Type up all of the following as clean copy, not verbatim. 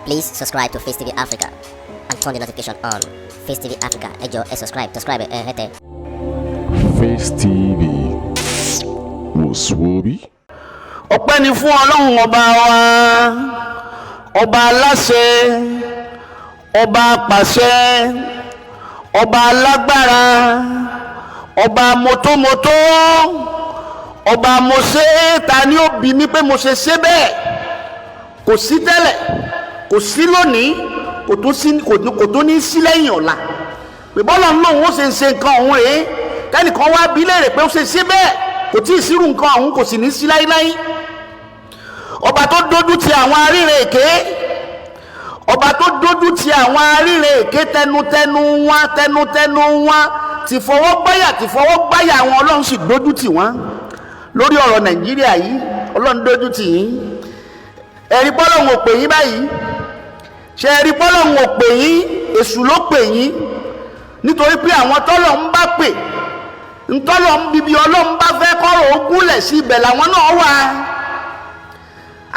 Please subscribe to Face TV Africa and turn the notification on. Face TV Africa, ẹ jọ̀ọ́, ẹ subscribe, subscribe ẹ hẹ́tẹ̀. Face TV wò sùwòbí. Ọpẹ́ ni fún Ọlọ́run ọba wa, ọba aláṣẹ, ọba apàṣẹ, ọba alágbára, ọba mọ́tómọ́tó, ọba mọ́ṣẹ́. Ta ni ó bí mi pé mo ṣe ṣe bẹ́ẹ̀? Kò sí tẹ́lẹ̀, kò sí lónìí, kò tún sí, kò tún ní sí lẹ́yìn ọ̀la. Pé bọ́lá ń lòun ó ṣe ń ṣe nǹkan ọ̀hún rèé, kẹ́nìkan wá bí léèrè pé ó ṣe ṣe bẹ́ẹ̀. Kò tí ì sírù nǹkan ọ̀hún, kò sì ní sí láíláí. Ọba tó dójú ti àwọn aríran èké, ọba tó dójú ti àwọn aríran èké, tẹnutẹnu wọn, tẹnutẹnu wọn, tìfọwọ́gbáyà, tìfọwọ́gbáyà àwọn, Ọlọ́run sì dójú tì wọ́n lórí ọ̀rọ̀ Nàìjíríà yìí. Ọlọ́run dójú tì yín. Ẹ̀rí pọ́lọ́hún ò pè yín báyìí. Ṣe ẹ̀rí pọ́lọ́hún ò pè yín? Èṣù ló pè yín, nítorí pé àwọn tọ́lọ̀ ń bá pè, ntọ́lọ̀ ń bibi, Ọlọ́run bá fẹ́ kọ́rọ̀ ó gúnlẹ̀ sí, ibẹ̀ làwọn náà wà.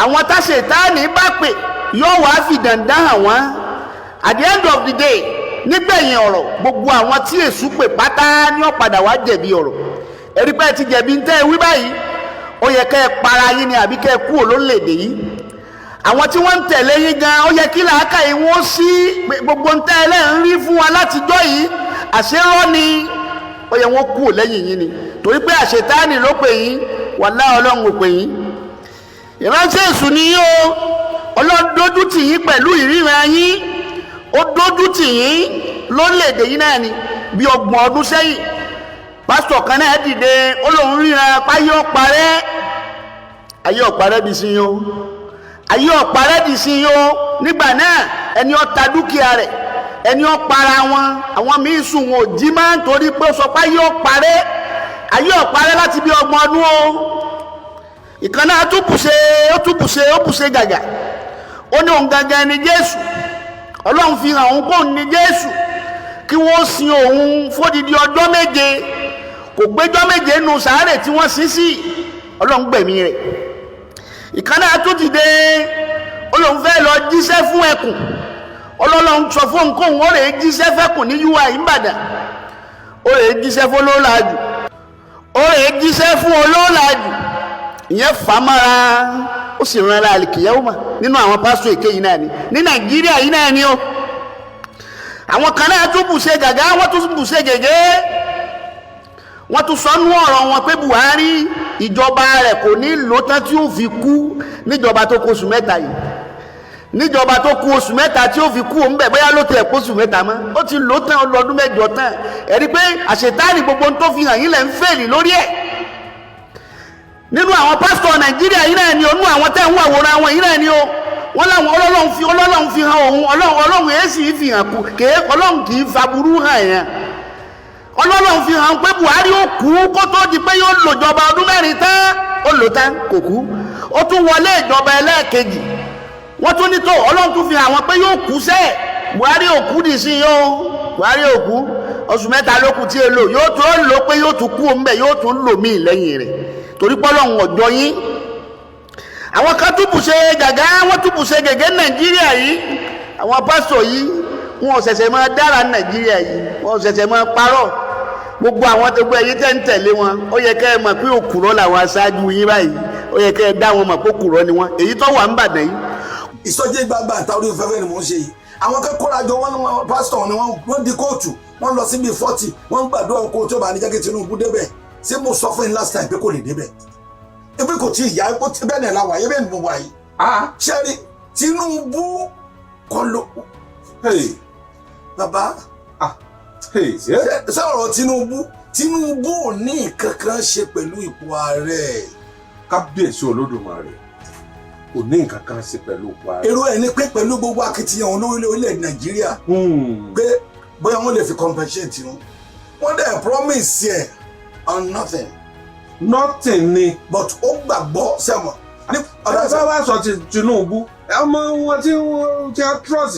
Àwọn táṣetánì bá pè, yóò wá fi dandan hàn wọ́n. At the end of the day, nígbẹ̀yìn ọ̀rọ̀, gbogbo àwọn tí èṣù pè pátá ní ó padà wá jẹ̀bi ọ̀rọ̀. Ẹ̀rí pé ẹ ti jẹ̀bi ń tẹ́ ẹ wí báyìí. Ó yẹ kẹ́ ẹ para yín ni, àbí kẹ́ ẹ kúrò lórílẹ̀‐èdè yìí. Àwọn tí wọ́n ń tẹ̀lé yín gan, ó yẹ kí làákàyè wọn sí gbogbo ń tẹ́ ẹ lẹ́yìn rí fún wa látijọ́ yìí, àṣerọ́ ni. Ó yẹ wọ́n kúrò lẹ́yìn yín ni, torí pé àṣetánì ló pè yín. Wàláhì, Ọlọ́run ò pè yín. Ìránṣẹ́ èṣù ni yín o. Ọlọ́run dójú tì yín pẹ̀lú ìríran yín. Ó dójú tì yín lórílẹ̀‐èdè yìí náà ni. Bí 30 ọdún sẹ́yìn, pásítọ̀ kan náà dìde, ó lóun ríran páyé ọ̀parẹ́. Ayé ọ̀parẹ́ bí sí yín o, ayé ọ̀parẹ́ di sí yín o. Nígbà náà, ẹni ó ta dúkìá rẹ̀, ẹni ó para wọn, àwọn míín sùn, wọn ò jí máa ń torí pé ó sọ pé ayé ọ̀parẹ́. Ayé ọ̀parẹ́ láti bí 30 ọdún o. Ìkan náà tún bùṣe, ó tún bùṣe, ó bùṣe gàgà. Ó ní òun gangan ni Jésù. Ọlọ́run fi hàn òun kóun ní Jésù, kí wọ́n sin òun fódìdí ọjọ́ 7. Kò gbéjọ́ 7 nù sàárè tí wọ́n sin sí, Ọlọ́run gbẹ̀mí rẹ̀. Ìkan náà tún dìde, ó lóun fẹ́ lọ jíṣẹ́ fún ẹkùn. Ọlọ́run sọ fún òun kóun ó rè é jíṣẹ́ fẹ́kùn ní UI Ìbàdàn. Ó rè é jíṣẹ́ fún olóòlàjù, ó rè é jíṣẹ́ fún olóòlàjù. Ìyẹn fà á mára, ó sì rán ara àlìkìyàwó mà. Nínú àwọn pásítọ̀ èké yìí náà ni, ní Nàìjíríà yìí náà ni o. Àwọn kan náà tún bùṣe gàgá, wọ́n tún bùṣe gègé, wọ́n tún sọ nú ọ̀rọ̀ wọn pé Buhari, ìjọba rẹ̀ kò ní lò tán tí ó fi kú. Níjọba tó kù oṣù 3 yìí, níjọba tó kù oṣù 3 tí ó fi kú òun bẹ̀, bóyá ló tiẹ̀ kó oṣù 3 mọ́, ó ti lò tán ọlọ́dún 8 tán. Ẹ̀rí pé àṣetáàní, gbogbo ohun tó fi hàn yín lẹ̀ ń fail lórí ẹ̀. Nínú àwọn pásítọ̀ Nàìjíríà yìí náà ni o, nínú àwọn tẹ́ ń wà wòran àwọn yìí náà ni o. Wọ́n láwọn Ọlọ́run fi hàn òun. Ọlọ́run èé sì fi hàn kú kéé. Ọlọ́run kì í faburú hàn yẹn. Ọlọ́run fi hàn pé Buhari ó kú kó tó di pé yóò lòjọba ọdún 4 tán. Ó lò tán, kò kú. Ó tún wọlé ìjọba ẹlẹ́ẹ̀kejì. Wọ́n tún ní tó Ọlọ́run tún fi hàn wọ́n pé yóò kú sẹ́ẹ̀. Buhari ò kú dì sí yóò. Buhari ò kú. Oṣù 3 ló kù tí e lò. Yóò tún lò pé yóò tún kú òun bẹ̀, yóò tún lò míì lẹ́yìn rẹ̀, torí pọ́lọ́hún ọ̀jọ́ yín. Àwọn kan tún bùṣe gàgá, wọ́n tún bùṣe gègé Nàìjíríà yìí. Àwọn pásítọ̀ yìí, wọn ò ṣẹ̀ṣẹ̀ máa dára Nàìjíríà yìí, wọn ò ṣẹ̀ṣẹ̀ máa parọ́. Gbogbo àwọn gbogbo ẹ̀yin tẹ́ ń tẹ̀lé wọn, ó yẹ kẹ́ ẹ mọ̀ pé òkúrọ́ làwọn aṣáájú yín báyìí. Ó yẹ kẹ́ ẹ dá wọn mọ̀ pé òkúrọ́ ni wọ́n. Èyí tó wà ń bàdàn yìí. Ìsọjí gbangba àtàwọn orí fẹ́fẹ́ ni mò ń ṣe yìí. Àwọn kan kóra jọ, wọn pásítọ̀ ni wọ́n. Wọ́n di kóòtù, wọ́n lọ síbi 40, wọ́n ń gbàdúrà kó tó bá ní jẹ́ kí Tinubu débẹ̀. Ṣé mo sọ fún yín last time pé kò lè débẹ̀? Ebi kò tí ì yá ó ti bẹ́ẹ̀ náà la wà yẹ, bẹ́ẹ̀ ni mo wà yìí. Ṣé rí Tinubu kọ́ ló, bàbá, ṣé ọ̀rọ̀ Tinubu, Tinubu ò ní nǹkan kan ṣe pẹ̀lú ipò ààrẹ. Kábíyèsí Olódùmarè, kò ní nǹkan kan ṣe pẹ̀lú ipò ààrẹ. Èrò ẹ̀ ni pé pẹ̀lú gbogbo akitiyan òun lórílẹ̀ orílẹ̀ Nàìjíríà, pé bóyá wọ́n lè fi compensate wọn. Wọ́n dẹ̀ promise ẹ̀ on nothing. Nothing ni. But ó gbàgbọ́ sẹ́wọ̀n ní Ẹ bá wá sọ ti Tinubu, Ọmọ wọn tí wọ́n tí wọ́n trust,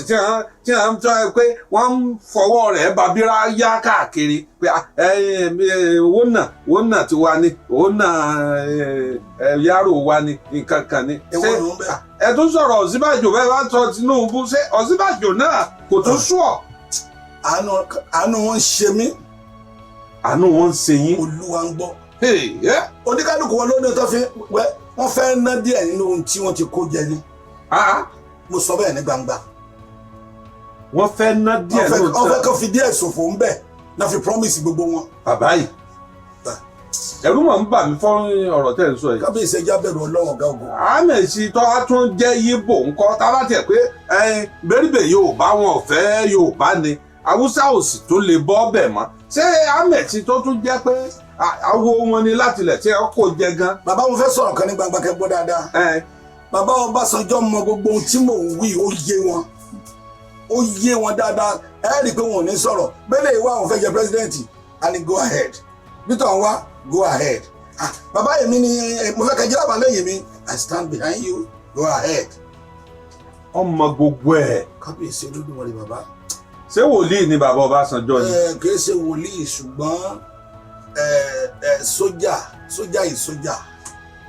tí wọ́n tọ́ ẹ pé wọ́n ń fọwọ́ rẹ̀ babíra yá káàkiri pé ah, ẹ, ẹ, owó náà ti wá ní owó náà, ẹ, ẹ, yàrá wa ní nǹkan kan ní. Èwo Ṣé ló ń bẹ̀? Ẹ tún sọ̀rọ̀ Ọ̀ṣínbàjò bẹ́ẹ̀ bá sọ Tinubu, ṣé Ọ̀ṣínbàjò náà kò tún sú ọ? Àánú wọn ń ṣe mí. Àánú wọn ń ṣe yín? Olúwa ń gbọ́. Hey, yeah. Oníkálukú wọn lóde tó fi wẹ́, wọ́n fẹ́ ná díẹ̀ nínú ohun tí wọ́n ti kó jẹ ni. Ah, Mo sọ bẹ́ẹ̀ ní gbangba. Wọ́n fẹ́ ná díẹ̀. Wọ́n fẹ́ lóòótọ́. kó fi díẹ̀ ṣòfò ń bẹ̀ náà fi promise gbogbo wọn. Bàbá yìí, ẹ̀rù mọ̀ ń bà mí fún ọ̀rọ̀ tẹ́ ń sọ yìí. Kábíyèsí, ẹja bẹ̀rù Ọlọ́run ọ̀gá ògo. Ahmed sí tó a tún jẹ́ yíbò ńkọ́? Tá a bá tiẹ̀ pé bẹ́rìbẹ̀ Yorùbá, wọn ò fẹ́ Yorùbá ni, Haúsá ò sì tún lè bọ́ bẹ̀ mọ́. Ṣé Ahmed sí tó tún jẹ́ pé awo wọn ni látilẹ̀ tí ẹ kò jẹ gan? Bàbá, mo fẹ́ sọ̀rọ̀ kan ní gbangba kẹ́ gbọ́ dáadáa. Bàbá Ọbásanjọ́ mọ gbogbo ohun tí mò ń wí. Ó yé wọn, ó yé wọn dáadáa. Ẹ rí i pé wọn ò ní sọ̀rọ̀ bẹ́lẹ̀ ìwá àwọn fẹ́ jẹ president and go ahead, Peter wá go ahead. Ah, bàbá, èmi ni mo fẹ́ kẹjẹ́ àbá lẹ́yìn mi. I stand behind you, go ahead. Ọmọ gbogbo ẹ̀. Kábíyèsí Olódùmarè, bàbá. Ṣé wòlíì ni bàbá Ọbásanjọ́ ni? Ẹ kì í ṣe wòlíì, ṣùgbọ́n ẹ ẹ sójà, sójà yìí, sójà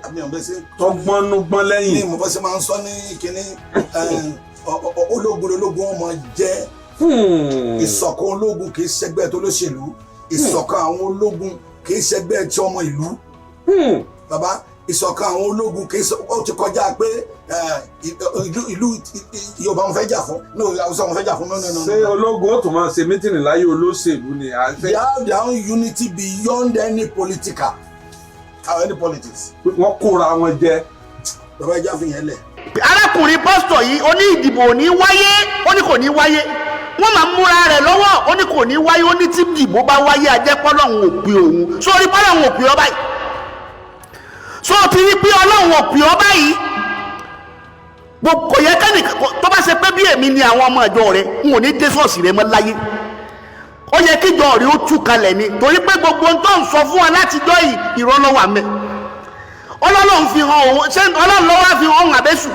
àmì ọ̀bẹ sí. Tọgbọ́núgbọ́n ní lẹ́yìn. mo bá ṣe máa ń sọ ní kínní, ológun ológun ọmọ jẹ́. Ìṣọ̀kan ológun kì í ṣẹgbẹ́ tó lóṣèlú. Ìṣọ̀kan àwọn ológun kì í ṣẹgbẹ́ tí ọmọ ìlú. Bàbá, ìṣọ̀kan àwọn ológun kì í ṣe, ó ti kọjá pé ìlú Yorùbá wọn fẹ́ jà fún, no, Haúsá wọn fẹ́ jà fún, no, no, no. Ṣé ológun ó tún máa ṣe meeting láyé olóṣèlú ni? They have their own unity beyond any political or any politics. Wọ́n kóra wọn jẹ. Bàbá, ẹja fi yẹn lẹ̀. Arákùnrin pásítọ̀ yìí, ó ní ìdìbò ò ní wáyé, ó ní kò ní wáyé. Wọ́n máa ń múra rẹ̀ lọ́wọ́, ó ní kò ní wáyé. Ó ní tí ìdìbò bá wáyé, ajẹ́pọ́lọ́hún ò pè òun. Sórí pọ́lọ́hún ò pè ọ́ báyìí? Sọ ti rí pé Ọlọ́run ò pè ọ́ báyìí? Kò yẹ kẹ́nì tó bá ṣe pé bí èmi ni àwọn ọmọ ìjọ rẹ, n ò ní dé ṣọ́ọ̀ṣì rẹ mọ́ láyé. Ó yẹ kíjọ rẹ ó tú kalẹ̀ ni, torí pé gbogbo ohun tó ń sọ fún wa látijọ́ yìí, irọ́ ló wà mẹ́. Ọlọ́run fi hàn òun. Ṣé Ọlọ́run ló wá fi hàn òun àbẹ́sù?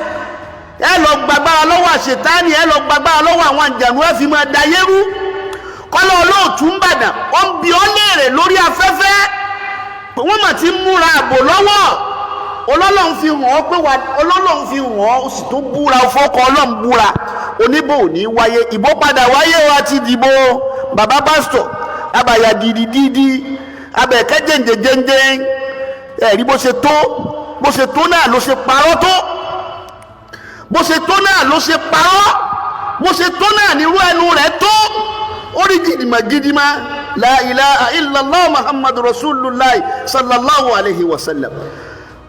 Ẹ lọ gbàgbára lọ́wọ́ àṣetánì, ẹ lọ gbàgbára lọ́wọ́ àwọn àjànú, ẹ fi máa da yérú. Kọ́lá Olóòtú ń bàdàn, ó ń bi ọ́ léèrè lórí afẹ́fẹ́ pé wọ́n mà ti ń múra àbò lọ́wọ́. Ọlọ́run fi hàn ọ́ pé wà, Ọlọ́run fi hàn ọ́, ó sì tún búra fọ́kọ Ọlọ́run, búra oníbò ò ní wáyé. Ìbò padà wáyé wa ti dìbò. Bàbá pásítọ̀ abàyà dìdìdìdì abẹ̀kẹ́ jẹ́ǹjẹ́ ẹ̀rí bó ṣe tó, bó ṣe tó náà ló ṣe parọ́ tó, bó ṣe tó náà ló ṣe parọ́, bó ṣe tó náà nírú ẹnu rẹ̀ tó. Ó rí gidigba gidigba. La ilaha illallah Muhammadu Rasulullah sallallahu alayhi wa sallam.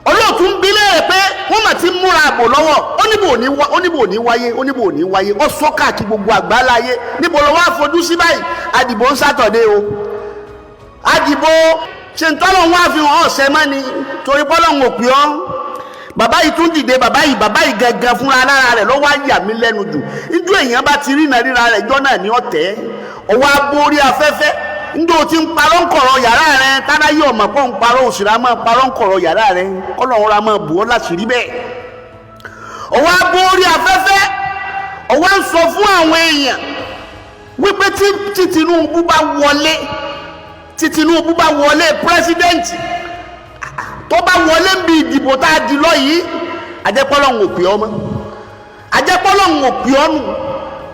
Olóòtú ń bi léèrè pé wọ́n mà ti ń múra àbò lọ́wọ́, ó níbo ní wá, ó níbo ní wáyé, ó níbo ní wáyé. Ó sọ káàkiri gbogbo àgbáláyé. Níbo ló wá fojú sí báyìí? Àdìbò ń sátọ̀dé o, àdìbò ṣe ń tọ́lọ̀ wá fi hàn ọ̀sẹ̀ mọ́ ni, torí pọ́lọ́hún ò pè ọ́. Bàbá yìí tún dìde. Bàbá yìí gangan fúnra lára rẹ̀ ló wá yà mí lẹ́nu jù. Njó èèyàn bá ti rìnà ríra rẹ̀ jọ́ náà ní ọ̀tẹ́ ọwọ́ aborí afẹ́fẹ́. Njó o ti ń parọ́ ńkọ̀rọ̀ yàrá rẹ̀ táráyé ọ̀mọ̀ pọ̀ ń parọ́, òṣèré máa parọ́ ńkọ̀rọ̀ yàrá rẹ̀, kọ́lọ́run ra máa bù ọ́ láṣìírí bẹ́ẹ̀. Ọwọ́ aborí afẹ́fẹ́, ọwọ́ ń sọ fún àwọn èèyàn wípé tí Tinubu bá wọlé, tí Tinubu bá wọlé president, tó bá wọlé ń bi ìdìbò tá a di lọ yìí, àjẹpọ́lọ́hún ò pè ọ́ mọ́, àjẹpọ́lọ́hún ò pè ọ́ nù.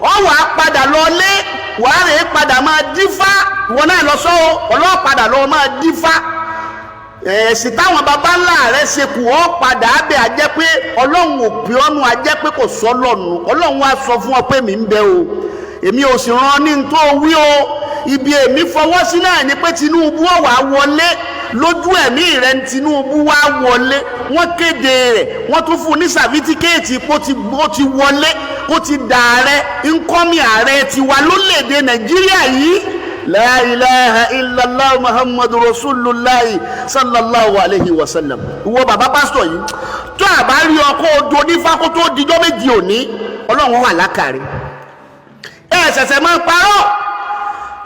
Ọ wà á padà lọ lé, wà á rèé padà máa dífá. Ìwọ náà lọ sọ ọ́, ọlọ́ọ̀ lọ máa dífá ẹ̀sìn táwọn baba ńlá rẹ̀ ṣe kù. Ọ́ padà ábẹ́, àjẹ́ pé Ọlọ́run ò pè ọ́ nù, àjẹ́ pé kò sọ lọ́nu. Ọlọ́run wá sọ fún ọ pé mi ń bẹ o, èmi ò sì rán ní tó wí o. Ibi èmi fọwọ́ sí náà ni pé Tinubu ó wá wọlé. Lójú ẹ̀mí rẹ̀ ní Tinubu wá wọlé. Wọ́n kéde rẹ̀, wọ́n tún fún un ní certificate ó ti wọlé, ó ti dààrẹ nkọ́mi ààrẹ tiwa lórílẹ̀‐èdè Nàìjíríà yìí. La ilaha illallah Muhammadu Rasulullah sallallahu alayhi wa sallam. Ìwọ bàbá pásítọ̀ yìí, tó a bá rí ọkọ̀ odò onífá kó tó dijọ́ méjì òní, Ọlọ́run wà lákàrí ẹ ṣẹ̀ṣẹ̀ máa parọ́.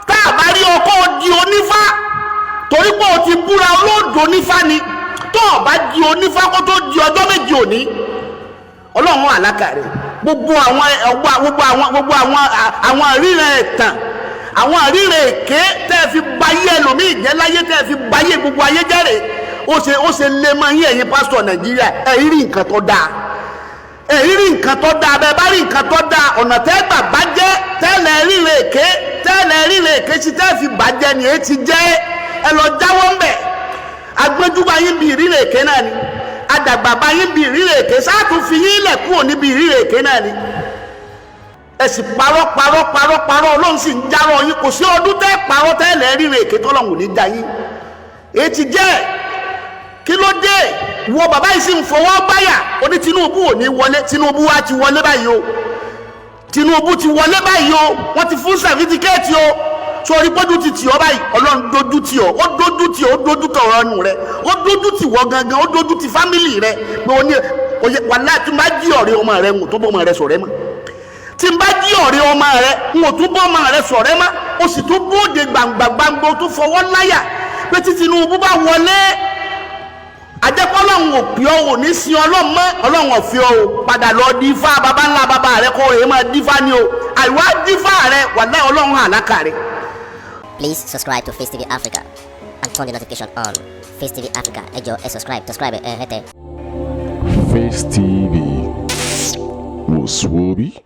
Tá a bá rí ọkọ̀ di onífá, torí pé o ti búra olóòdò onífá ni, tó o bá di onífá kó tó di ọjọ́ méjì òní. Ọlọ́run àlákà rẹ̀. Gbogbo àwọn ọgbà, gbogbo àwọn àríran ẹ̀tàn, àwọn àríran èké tẹ́ ẹ fi bayé ẹlòmíì jẹ́ láyé, tẹ́ ẹ fi bayé gbogbo ayé jẹ́rè, ó ṣe lé mọ́ yín. Ẹ̀yin pásítọ̀ Nàìjíríà, ẹ̀ rí nǹkan tó dáa, ẹ̀ rí nǹkan tó dáa. Bẹ́ẹ̀ bá rí nǹkan tó dáa, ọ̀nà tẹ́ gbà bá jẹ́ tẹ́lẹ̀ ríran èké, tẹ́lẹ̀ ríran èké sí tẹ́ fi bàjẹ́ ni. Èyí ti jẹ́ ẹ lọ jáwọ́ ń bẹ̀. Agbẹ́júbà yín bí ìríran èké náà ni, adàgbàbà yín bí ìríran èké, sáàtún fi yín lẹ̀ kúrò níbi ìríran èké náà ni. Ẹ sì parọ́, parọ́, parọ́, parọ́, Ọlọ́run sì ń járọ̀ yín. Kò sí ọdún tẹ́ parọ́ tẹ́lẹ̀ ríran èké tọ́lọ́run ò ní da yín. Èyí ti jẹ́, kí ló dé? Wọ bàbá yìí sì ń fọwọ́ báyà ó ní Tinubu ò ní wọlé. Tinubu wá ti wọlé báyìí o. Tinubu ti wọlé báyìí o. Wọ́n ti fún certificate o. Sórí bójú ti tì ọ́ báyìí, Ọlọ́run dójú tì ọ́, ó dójú tì ọ́, ó dójú tì ọ̀rọ̀ ẹnu rẹ, ó dójú tì wọ́ gangan, ó dójú tì family rẹ. Pé o ní oye wàhálà, tí n bá jí ọ̀rẹ́ ọmọ rẹ, ń tó bọ́ ọmọ rẹ sọ̀rẹ́ mọ́. Tí n bá jí ọ̀rẹ́ ọmọ rẹ, ń ò tún bọ́ ọmọ rẹ sọ̀rẹ́ mọ́. O sì tún bóde gbàngbà gbàngbà, o tún fọwọ́ láyà pé tí Tinubu bá wọlé, àjẹpọ̀ Ọlọ́run ò pè ọ́, ò ní sin Ọlọ́run mọ́. Ọlọ́run ò fi ọ́ o. Padà lọ dífá baba ńlá baba rẹ, kó rèé máa dífá ni o. Àìwá dífá rẹ, wàláhì, Ọlọ́run àlákà rẹ. Please subscribe to Face TV Africa and turn the notification on. Face TV Africa, ẹ jọ̀ọ́, ẹ subscribe, subscribe ẹ hẹ́tẹ̀. Face TV was Swoby.